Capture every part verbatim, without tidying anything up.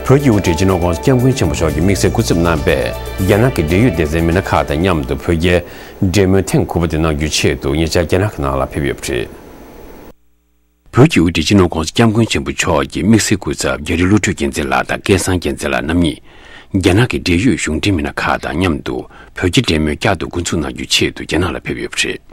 བོད་ཀྱི་དབུ་ཁྲིད་སྤྱི་ནོར་༸གོང་ས་༸སྐྱབས་མགོན་ཆེན་པོ་མཆོག་གིས་དམིགས་བསལ་སྐུ་ཚབ་གནང་བའི་རྒྱ་ནག་གི་འབྲེལ་ཡོད་སྡེ་ཚན་མི་སྣ་ཁག་དང་མཉམ་དུ་བོད་རྒྱའི་འབྲེལ་མོལ་ཐེངས་དགུ་པ་དེ་གནང་རྒྱུའི་ཆེད་དུ་ཉེ་ཆར་རྒྱ་ནག་གི་ནང་ལ་ཕེབས་ཡོད་པ་རེད། བོད་ཀྱི་དབུ་ཁྲིད་སྤྱི་ནོར་༸གོང་ས་༸སྐྱབས་མགོན་ཆེན་པོ་མཆོག་གི་དམིགས་བསལ་སྐུ་ཚབ་རྒྱ་རི་བློ་གྲོས་རྒྱལ་མཚན་ལགས་དང་སྐལ་བཟང་རྒྱལ་མཚན་ལགས་རྣམ་གཉིས། རྒྱ་ནག་གི་འབྲེལ་ཡོད་གཞུང་འབྲེལ་མི་སྣ་ཁག་དང་མཉམ་དུ་བོད་རྒྱའི་འབྲེལ་མོལ་བསྐྱར་དུ་འགོ་འཛུགས་གནང་རྒྱུའི་ཆེད་དུ་རྒྱ་ནག་ལ་ཕེབས་ཡོད་པ་རེད།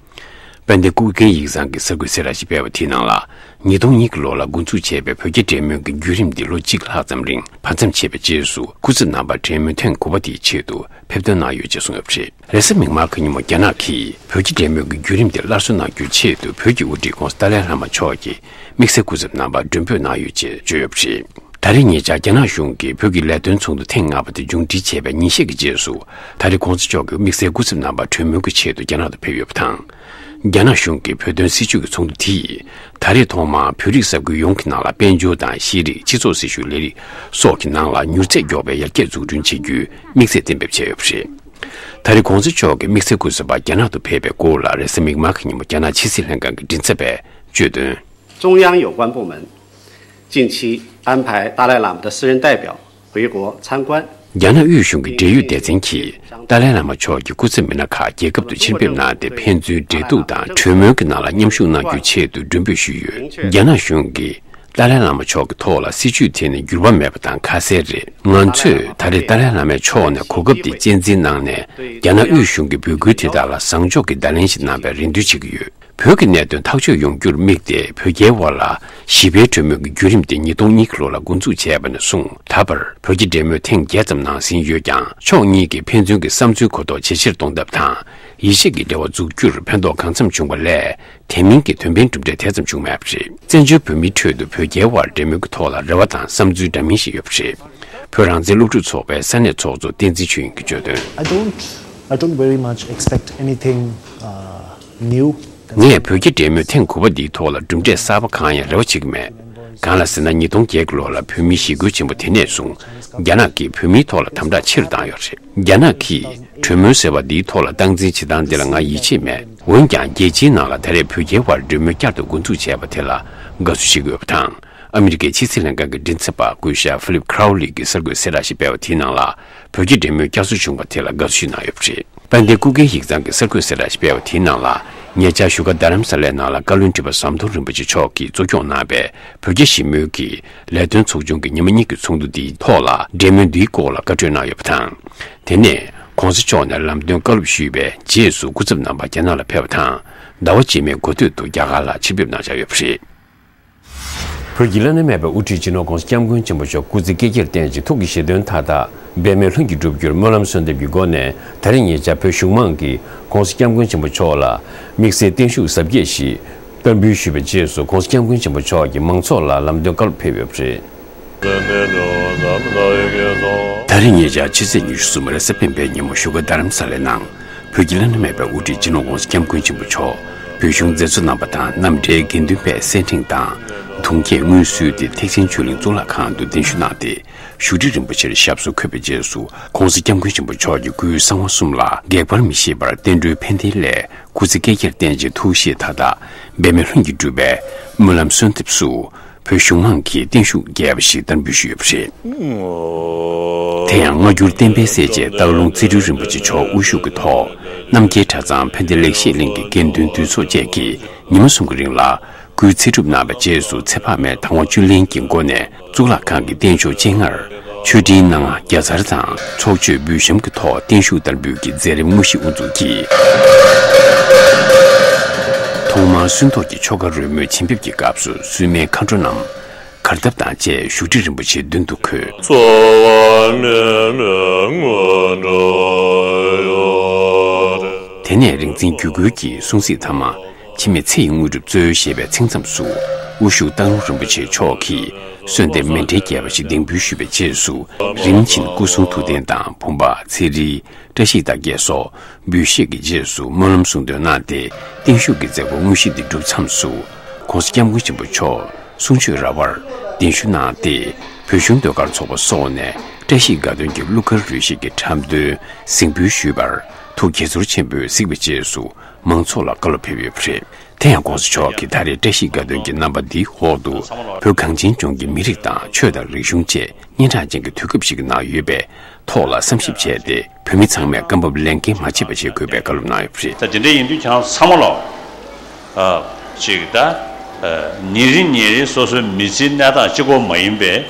དཔལ་ལྡན་སྐུ་སྒེར་ཡིག་ཚང་གི་གསར་འགོད་གསལ་བསྒྲགས་ཤིག་སྤེལ་བ་དེའི་ནང་ལ། ཉིས་སྟོང་གཉིས་ཀྱི་ལོ་ལ་འགོ་འཛུགས་བྱས་པའི་བོད་རྒྱའི་འབྲེལ་མོལ་གྱི་བརྒྱུད་རིམ་འདི་ལོ་གཅིག་ལྷག་ཙམ་རིང་བར་མཚམས་ཆད་པའི་རྗེས་སུ། སྐུ་ཚབ་རྣམ་པ་འབྲེལ་མོལ་ཐེངས་དགུ་པ་དེའི་ཆེད་དུ་ཕེབས་ཐོན་གནང་ཡོད་ཅེས་གསུངས་ཡོད་པ་རེད། རེས་གཟའ་མིག་དམར་གྱི་ཉིན་མོ་རྒྱ་ནག་གིས་བོད་རྒྱའི་འབྲེལ་མོལ་གྱི་བརྒྱུད་རིམ་དེ་སླར་གསོ་གནང་རྒྱུའི་ཆེད་དུ་བོད་ཀྱི་དབུ་ཁྲིད་༸གོང་ས་ཏཱ་ལའི་བླ་མ་མཆོག་གིས་དམིགས་བསལ་སྐུ་ཚབ་རྣམ་པར་མགྲོན་འབོད་གནང་ཡོད་ཅེས་བརྗོད་ཡོད་པ་རེད། ད་རེས་ཉེ་ཆར་རྒྱ་ནག་གཞུང་གིས་བོད་ཀྱི་ལས་དོན་ཚོགས་འདུ་ཐེངས་ལྔ་པ་དེ་མཇུག་སྒྲིལ་བྱས་པའི་ཉིན་ཤས་ཀྱི་རྗེས་སུ། ད་རེས་༸གོང་ས་མཆོག་གིས་དམིགས་བསལ་སྐུ་ཚབ་རྣམ་པ་གྲོས་མོལ་གྱི་ཆེད་དུ་རྒྱ་ནག་ཏུ་ཕེབས་ཡོད་པ་དང་། རྒྱ་ནག་གཞུང་གིས་བོད་དོན་སྲིད་བྱུས་ཀྱི་ཚོགས་འདུ་དེ་ཡིས། ད་རེས་ཐོག་མར་བོད་རིགས་ས་ཁུལ་ཡོངས་ཀྱི་ནང་ལ་དཔལ་འབྱོར་དང་ཤེས་རིག་སྤྱི་ཚོགས་སྲིད་ཞུགས་ལས་རིགས་སོགས་ཀྱི་ནང་ལ་མྱུར་ཚད་མགྱོགས་པའི་ཡར་རྒྱས་འཛུགས་སྐྲུན་བྱེད་རྒྱུའི་དམིགས་ཚད་གཏན་འབེབས་བྱས་ཡོད་པ་རེད། ད་རེས་༸གོང་ས་མཆོག་གིས་དམིགས་བསལ་སྐུ་ཚབ་པ་རྒྱ་ནག་ཏུ་ཕེབས་པའི་སྐོར་ལ་རེས་གཟའ་མིག་དམར་གྱི་ཉིན་མོ་རྒྱ་ནག་ཕྱི་སྲིད་ལྷན་ཁང་གི་མགྲིན་ཚབ་པས་བརྗོད་དོན། 中央有关部门近期安排达赖喇嘛的私人代表回国参观。 རྒྱ་ནག་དབུས་གཞུང་གི་འབྲེལ་ཡོད་སྡེ་ཚན་གྱིས་ཏཱ་ལའི་བླ་མ་མཆོག་གི་སྐུ་ཚབ་མི་སྣ་ཁག་རྒྱལ་ཁབ་ཏུ་ཕྱིར་འབེབས་གནང་སྟེ། ཕན་ཚུན་འབྲེལ་གཏུག་དང་གྲོས་མོལ་གྱི་ནང་ལ་མཉམ་ཞུགས་གནང་རྒྱུའི་ཆེད་དུ་མགྲོན་འབོད་ཞུས་ཡོད། རྒྱ་ནག་གཞུང་གིས་ཏཱ་ལའི་བླ་མ་མཆོག་གི་ཐོག་ལ་སྲིད་བྱུས་དེ་ནི་འགྱུར་བ་མེད་པ་དང་ཁ་གསལ་རེད། ང་ཚོས་ད་རེས་ཏཱ་ལའི་བླ་མའི་ཕྱོགས་ནས་གོ་སྐབས་འདི་གཅེས་འཛིན་གནང་ནས། རྒྱ་ནག་དབུས་གཞུང་གི་འབོད་སྐུལ་དེ་དག་ལ་བཟང་ཕྱོགས་ཀྱི་བརྡ་ལན་ཞིག་གནང་བའི་རེ་འདུན་བྱེད་ཀྱི་ཡོད། བོད་ཀྱི་གནད་དོན་ཐག་གཅོད་ཡོང་རྒྱུར་དམིགས་ཏེ། བོད་རྒྱའི་དབར་ལ་ཞི་བའི་གྲོས་མོལ་གྱི་བརྒྱུད་རིམ་དེ་ཉིས་སྟོང་གཉིས་ལོ་ལ་འགོ་འཛུགས་བྱས་པ་ནས་བཟུང་། ད་བར་བོད་རྒྱ་འབྲེལ་མོལ་ཐེངས་བརྒྱད་ཙམ་གནང་ཟིན་ཡོད་ཀྱང་། ཕྱོགས་གཉིས་ཀྱིས་ཕན་ཚུན་གྱི་བསམ་ཚུལ་གོ་རྟོགས་ཇེ་ཆེར་གཏོང་ཐབས་དང་། ཡིད་ཆེས་ཀྱི་འབྲེལ་བ་འཛུགས་རྒྱུར་ཕན་ཐོགས་གང་འཚམ་བྱུང་བ་ལས། དེ་མིན་གྱི་དོན་ཕན་གྲུབ་འབྲས་དེ་ཙམ་བྱུང་མེད་པ་རེད། བཙན་བྱོལ་བོད་མིའི་ཁྲོད་དུ་བོད་རྒྱའི་དབར་འབྲེལ་མོལ་གྱི་ཐོག་ལ་རེ་བ་དང་བསམ་ཚུལ་འདྲ་མིན་ཞིག་ཡོད་པ་རེད། བོད་རང་བཙན་སློབ་ཕྲུག་ཚོགས་པའི་ས་གནས་ཚོགས་གཙོ་བསྟན་འཛིན་ཆོས་དབྱིངས་ཀྱིས་བརྗོད་དོན། I don't, I don't very much expect anything, uh, new. ངས་བོད་རྒྱ་འབྲེལ་མོལ་ཐེངས་དགུ་པ་འདིའི་ཐོག་ལ་གྲུབ་འབྲས་གསར་པ་གང་ཡང་རེ་བ་བྱེད་ཀྱི་མེད། གང་ལ་ཟེར་ན། ཉིས་སྟོང་བརྒྱད་ལོ་ལ་བོད་མིའི་ཞི་རྒོལ་ཆེན་པོ་དེ་ནས་བཟུང་། རྒྱ་ནག་གིས་བོད་མིའི་ཐོག་ལ་དམ་དྲག་ཆེ་རུ་བཏང་ཡོད་རེད། རྒྱ་ནག་གིས་གྲོས་མོལ་ཟེར་བ་འདིའི་ཐོག་ལ་སྟངས་འཛིན་བྱེད་སྟངས་འདི་ལ་ང་ཡིད་ཆེས་མེད། འོན་ཀྱང་། རྒྱལ་སྤྱིའི་ནང་ལ་ད་རེས་བོད་རྒྱའི་དབར་གྲོས་མོལ་བསྐྱར་དུ་འགོ་འཛུགས་བྱས་པ་དེ་ལ་དགའ་བསུ་བྱེད་ཀྱི་ཡོད་པ་དང་། ཨ་མི་རི་ཀའི་ཕྱི་སྲིད་ལྷན་ཁང་གི་མགྲིན་ཚབ་པ་སྐུ་ཞབས་ཕི་ལིབ་ཁྲའོ་ལི་གིས་གསར་འགོད་གསལ་བསྒྲགས་ཤིག་སྤེལ་བ་དེའི་ནང་ལ། བོད་རྒྱའི་འབྲེལ་མོལ་བསྐྱར་གསོ་བྱུང་བ་དེ་ལ་དགའ་བསུ་ཞིག་གནང་ཡོད་པ་རེད། དཔལ་ལྡན་སྐུ་སྒེར་ཡིག་ཚང་གིས་གསར་འགོད་གསལ་བསྒྲགས་ཤིག་སྤེལ་བ་དེའི་ནང་ལ། ཉེ་ཆར་བཞུགས་སྒར་རྡ་རམ་ས་ལའི་ནང་ལ་བཀའ་བློན་ཁྲི་པ་ཟམ་གདོང་རིན་པོ་ཆེ་མཆོག་གིས་གཙོ་སྐྱོང་གནང་བའི་བོད་རྒྱ་ཞི་མོལ་གྱི་ལས་དོན་ཚོགས་ཆུང་གི་ཉི་མ་གཉིས་ཀྱི་ཚོགས་འདུ་འདིའི་ཐོག་ལ། འབྲེལ་མོལ་འདིའི་སྐོར་ལ་བཀའ་གྲོས་གནང་ཡོད་པ་དང་། དེ་ནས་༸གོང་ས་མཆོག་ནས་ལམ་སྟོན་བཀའ་སློབ་ཞུས་པའི་རྗེས་སུ། སྐུ་ཚབ་རྣམ་པ་རྒྱ་ནག་ལ་ཕེབས་པ་དང་། ཟླ་བ་རྗེས་མའི་འགོ་སྟོད་དུ་རྒྱ་གར་ལ་ཕྱིར་ཕེབས་གནང་འཆར་ཡོད་པ་རེད། བོད་ཀྱི་བླ་ན་མེད་པའི་དབུ་ཁྲིད་སྤྱི་ནོར་༸གོང་ས་༸སྐྱབས་མགོན་ཆེན་པོ་མཆོག་སྐུ་ཚེ་བསྐལ་བརྒྱར་བརྟན་ཅིང་ཐུགས་ཀྱི་བཞེད་དོན་མཐའ་དག་འབད་མེད་ལྷུན་གྱིས་འགྲུབ་རྒྱུར་སྨོན་ལམ་གསོལ་འདེབས་ཀྱི་སྒོ་ནས། ད་རེས་ཉེ་ཆར་བོད་གཞུང་མང་གིས་༸གོང་ས་༸སྐྱབས་མགོན་ཆེན་པོ་མཆོག་ལ་དམིགས་བསལ་བརྟན་བཞུགས་གཟབ་རྒྱས་ཤིག་བསྟར་འབུལ་ཞུས་པའི་རྗེས་སུ། ༸གོང་ས་༸སྐྱབས་མགོན་ཆེན་པོ་མཆོག་གིས་མང་ཚོགས་ལ་ལམ་སྟོན་བཀའ་སློབ་ཕེབས་ཡོད་པ་རེད། ད་རེས་ཉེ་ཆར་ཕྱི་ཚེས་ཉི་ཤུ་རྩ་གསུམ་རེས་གཟའ་སྤེན་པའི་ཉིན་མོ་བཞུགས་སྒར་རྡ་རམ་ས་ལའི་ནང་། བོད་ཀྱི་བླ་ན་མེད་པའི་དབུ་ཁྲིད་སྤྱི་ནོར་༸གོང་ས་༸སྐྱབས་མགོན་ཆེན་པོ་མཆོག་བོད་གཞུང་མཛད་གཙོ་རྣམ་པ་དང་། མཉམ་འབྲེལ་དགེ་འདུན་པས་སེར་ཕྲེང་དང་དུང་རྒྱས་སྔོན་བསུས་ཏེ། ཐེག་ཆེན་ཆོས་གླིང་གཙུག་ལག་ཁང་དུ་གདན་ཞུ་གནང་སྟེ། བཞུགས་ཁྲི་རིན་པོ་ཆེར་ཞབས་སོར་འཁོད་པའི་རྗེས་སུ། ༸གོང་ས་༸སྐྱབས་མགོན་ཆེན་པོ་མཆོག་གི་སྐུའི་གསང་བ་གསུམ་ལ་སྒེག་པར་མི་ཤེས་པར་བསྟན་འགྲོའི་ཕན་བདེའི་སླད། སྐུ་ཚེ་བསྐལ་བརྒྱར་བརྟན་ཅིང་ཐུགས་བཞེད་མཐའ་དག་འབད་མེད་ལྷུན་གྱིས་འགྲུབ་པའི་སྨོན་ལམ་གསོལ་འདེབས་སུ། བོད་གཞུང་མང་གིས་བརྟན་བཞུགས་རྒྱས་པ་ཞིག་བསྟར་འབུལ་ཞུས་ཡོད་པ་རེད། དེ་ཡང་སྔ་འགྱུར་བསྟན་པའི་སྲས་བཅས་སྟག་ལུང་རྩེ་སྤྲུལ་རིན་པོ་ཆེ་མཆོག་དབུ་བཞུགས་ཀྱི་ཐོག་རྣམ་རྒྱལ་གྲྭ་ཚང་ཕན་བདེ་ལེགས་བཤད་གླིང་གི་དགེ་འདུན་འདུས་ཚོགས་བཅས་ཀྱིས་ཉི་མ་གསུམ་གྱི་རིང་ལ་སྐུའི་ཚེ་སྒྲུབ་གནང་བའི་རྗེས་སུ། ཚེ་དཔག་མེད་དང་བ་བཅུད་ལེན་གྱི་སྒོ་ནས་གཙུག་ལག་ཁང་གི་རྟེན་མཆོག་སྤྱན་སྔར་མཆོད་སྤྲིན་སྣ་ལྔ་བརྒྱ་ཚར་དང་ཚོགས་མཆོད་འབུལ་བཤམས་ཀྱི་ཐོག་བརྟན་བཞུགས་བསྟར་འབུལ་གྱི་མཛད་རིམ་དངོས་གཞི་དབུ་འཛུགས་ཀྱིས། ཐོག་མར་སུན་ཐོག་གི་ཆོ་ག་རོལ་མོའི་བྱིན་འབེབས་ཀྱི་སྐབས་སུ། སུན་མའི་མཁའ་འགྲོ་རྣམས་གར་སྟབས་དང་བཅས་བཞུགས་ཁྲི་རིན་པོ་ཆེའི་མདུན་དུ་འཁོད། དེ་ནས་རིག་འཛིན་སྒྱུ་རྒོལ་གྱི་སྲུང་བརྩིས་ཐ་མ། འཆི་མེད་ཚེ་ཡི་དངོས་གྲུབ་སྩོལ་ཞེས་པའི་ཚིག་མཚམས་སུ། དབུ་བཞུགས་སྟག་ལུང་རིན་པོ་ཆེ་མཆོག་གིས་གསོལ་འདེབས་མཎྜལ་རྒྱས་པ་ཞིག་གདེང་འབུལ་ཞུས་པའི་རྗེས་སུ། རིམ་བཞིན་སྐུ་གསུང་ཐུགས་རྟེན་དང་། བུམ་པ། ཚེ་རིལ། བཀྲ་ཤིས་རྟགས་བརྒྱད་སོགས་འབུལ་བཞེས་ཀྱི་རྗེས་སུ། སྨོན་ལམ་གསུང་འདོན་གནང་སྟེ། བརྟན་བཞུགས་ཀྱི་མཛད་སྒོ་དངོས་གཞི་འདི་གྲུབ་མཚམས་སུ། ༸གོང་ས་༸སྐྱབས་མགོན་ཆེན་པོ་མཆོག་གསུང་ཆོས་ར་བར་གདན་ཞུ་གནང་སྟེ། བོད་གཞུང་ཟློས་གར་ཚོགས་པ་སོགས་ནས་བཀྲ་ཤིས་དགའ་སྟོན་གྱི་གླུ་གར་རོལ་གཞས་ཀྱི་འགྲམ་སྟོན་གཟིགས་འབུལ་ཞུས་པར། ཐུགས་དགྱེས་ཚོར་ཆེན་པོས་གཟིགས་པའི་རྗེས་སུ། མང་ཚོགས་ལ་བཀའ་སློབ་ཕེབས་ཡོད་པ་རེད། དེ་ཡང་༸གོང་ས་མཆོག་གིས་ད་རེས་བཀྲ་ཤིས་དགའ་སྟོན་གྱི་རྣམ་པ་འདིའི་འོག་ཏུ་བོད་གངས་ཅན་ལྗོངས་ཀྱི་མི་རིགས་དང་ཆོས་དང་རིག་གཞུང་བཅས་སྙན་གྲགས་ཅན་གྱི་དུས་སྐབས་ཤིག་གི་ནང་ཡོད་པའི་ཐོག་ལ་བསམ་ཞིབ་བྱས་ཏེ། བོད་མི་ཚང་མས་སྐབས་བབ་ལས་འགན་མ་བརྗེད་པ་བྱེད་དགོས་པའི་བཀའ་སློབ་གནང་ཡོད་པ་རེད། ད་དེ་འདྲ་ཡིན་དུས་ཁྱེད་རང་ཚང་མ་ལོག་ཨ་ཅིག་ད་ཨ་ཉིན་རེ་ཉིན་རེ་སོ་སོའི་མི་ཚེའི་གནས་སྟངས་གཅིག་པོ་མ་ཡིན་པའི་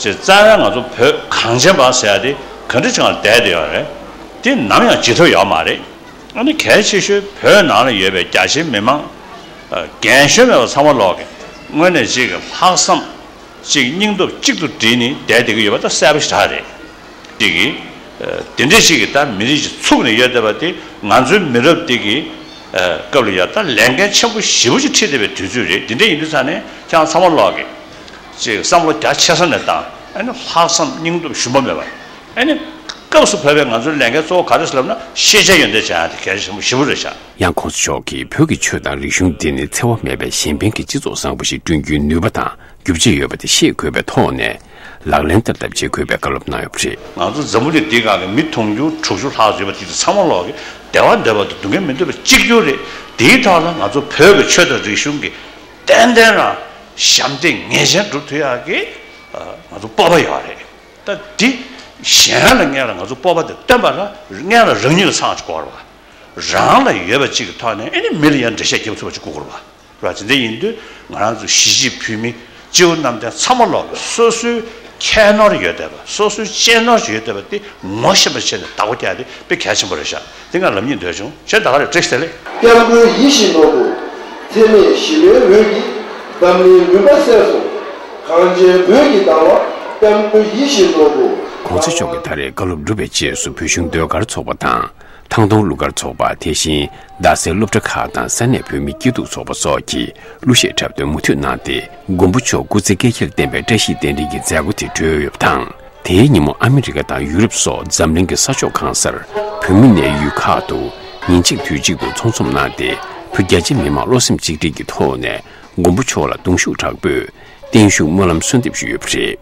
ཅིག་རྩ་བའི་ང་ཚོ་བོད་གངས་ཅན་པ་ཟེར་ཡ་དེ་ག་འདྲ་ཅིག་ལ་བསྡད་བསྡད་ཡོད་རེད། དེ་ནམ་ཡང་བརྗེད་ཐབས་ཡོད་མ་རེད། ཨ་ནི་གལ་ཆེ་ཤོས་བོད་ནང་ལ་ཡོད་པའི་རྒྱ་ཆེའི་མི་མང་ཨ་རྒན་གཞོན་མེད་པ་ཚང་མ་ལོག་གི་དངོས་གནས་ཅིག་གི་ལྷག་བསམ་ཅིག་སྙིང་སྟོབས་གཅིག་ཏུ་བསྒྲིལ་ནས་བསྡད་བསྡད་ཀྱི་ཡོད་པ་ད་གསལ་པོ་ཞེ་དྲག་རེད། དེ་གི་ཨ་དེ་འདྲས་ཞིག་གི་ད་མི་རིགས་ཤིག་ཚུགས་ནས་ཡོད་བསྡད་པ་དེ་ང་ཚོའི་མི་རབས་འདི་གི་ཨ་སྐབས་ལ་ཡ་ད་ལས་འགན་ཆེན་པོ་ཞེ་པོ་ཅིག་འཁྲི་བསྡད་པའི་དུས་ཚོད་རེད། དེ་འདྲས་ཡིན་དུས་ཙང་ནས་ཁྱེད་རང་ཚང་མ་ལོག་གི་ཅིག་བསམ་བློ་རྒྱ་ཆེ་ས་ནས་བཏང་། ཨ་ནི་ལྷག་བསམ་སྙིང་སྟོབས་ཞུམ་པ་མེད་པ། ཨ་ནི་སྐབས་སུ་བབས་པའི་ང་ཚོའི་ལས་འགན་གཙོ་བོ་ག་རེ་ཟེར་ལབ་ན་ཤེས་བྱ་ཡོན་ཏན་སྦྱང་ཡ་དེ་གལ་ཆེན་པོ་ཞེ་པོ་རེད་ཤག་ཡང་༸གོང་ས་མཆོག་གིས་བོད་ཀྱི་ཆོས་དང་རིག་གཞུང་འདི་ནི་འཚེ་བ་མེད་པའི་གཞན་ཕན་གྱི་སྤྱི་ཚོགས་བཟང་པོ་ཞིག་བསྐྲུན་རྒྱུའི་ནུས་པ་དང་རྒྱུ་ཆ་ཡོད་པ་དེ་ཤེས་དགོས་པའི་ཐོག་ནས་ལག་ལེན་བསྟར་ཐབས་བྱེད་དགོས་པའི་བཀའ་སློབ་གནང་ཡོད་པ་རེད། ང་ཚོ་འཛམ་བུ་གླིང་འདིའི་སྒང་གི་མི་དུང་ཕྱུར་དྲུག་ཅུ་ལྷག་ཡོད་པ་དེ་ཚོ་ཚང་མ་ལོག་གི་བདེ་བ་འདོད་པ་དང་སྡུག་བསྔལ་མི་འདོད་པ་གཅིག་གྱུར་རེད། དེའི་ཐོག་ལ་ང་ཚོ་བོད་ཀྱི་ཆོས་དང་རིག་གཞུང་གི་ཏན་ཏན་རང་ཞབས་འདེགས་ངེས་ཅན་སྒྲུབ་ཐུབ་ཡག་གི་ང་ཚོ་སྤོབས་པ་ཡོད་རེད། ད་འདི་གཞན་ལ་སྔོན་ལ་ང་ཚོ་སྤོབས་པ་དེ་སྟོན་པ་ལ་སྔོན་ལ་རང་ཉིད་ལ་ཚང་ཅིག་དགོས་རེད་བ། རང་ལ་ཡོད་པ་གཅིག་གི་ཐོག་ནས་ཨེ་ནི་མི་ལ་ཡང་འགྲེལ་བཤད་རྒྱབ་ཐུབ་པ་ཅིག་དགོས་རེད་བ། རེད་བ། དེ་འདྲ་ཡིན་དུས་ང་རང་ཚོ་གཞིས་བྱེས་བོད་མི་སྤྱི་བོ་གནམ་བསྟན་ཚང་མ་ལོག་གི་སོ་སོའི་ཁྱད་ནོར་ཡོད་བསྡད་པ། སོ་སོའི་གཅེས་ནོར་ཡོད་བསྡད་པ་དེ་ངོ་ཤེས་པ་བྱས་ནས་བདག་པོ་རྒྱག་ཡ་དེ་དཔེ་གལ་ཆེན་པོ་རེད་ཤག་དེ་ང་ལབ་སྙིང་འདོད་བྱུང་། ཁྱེད་ད་ག་རེ་བཀྲ་ཤིས་བདེ་ལེགས། སྐྱབས་མགོན་ཡིད་བཞིན་ནོར་བུ། འཚེ་མེད་ཞི་བའི་འོད་ཀྱིས་འཛམ་གླིང་མུན་པ་སེལ་སོང་། གངས་ཅན་བོད་ཀྱི་ཟླ་བ། སྐྱབས་མགོན་ཡིད་བཞིན་ནོར་བུ། ༸གོང་ས་མཆོག་གིས་ད་རེས་བཀའ་སློབ་སྒྲུབ་པའི་རྗེས་སུ་བོད་གཞུང་ཟློས་གར་ཚོགས་པ་དང་། ཐང་སྟོང་གླུ་གར་ཚོགས་པ། དེ་བཞིན་རྡ་སའི་སློབ་གྲྭ་ཁག་དང་ས་གནས་བོད་མི་སྐྱིད་སྡུག་ཚོགས་པ་སོགས་ཀྱིས་གླུ་གཞས་འཁྲབ་སྟོན་མུ་མཐུད་གནང་སྟེ། མགོན་པོ་མཆོག་སྐུ་ཚེ་བསྐལ་བརྒྱར་བརྟན་པའི་བཀྲ་ཤིས་རྟེན་འབྲེལ་གྱི་མཛད་སྒོ་དེ་གྲོལ་ཡོད་པ་དང་། དེའི་ཉིན་མོ་ཨ་མི་རི་ཀ་དང་ཡུ་རོབ་སོགས་འཛམ་གླིང་གི་ས་ཕྱོགས་གང་སར་བོད་མི་གནས་ཡུལ་ཁག་ཏུ་ཉིན་གཅིག་དུས་གཅིག་ཏུ་ཚོགས་འཛོམས་གནང་སྟེ། བོད་རྒྱ་ཆེ་མི་མང་བློ་སེམས་གཅིག་སྒྲིལ་གྱི་ཐོག་ནས་མགོན་པོ་མཆོག་ལ་གདུང་ཤུགས་དྲག་པོས་བརྟན་བཞུགས་སྨོན་ལམ་གསོལ་འདེབས་ཞུས་ཡོད་པ་རེད།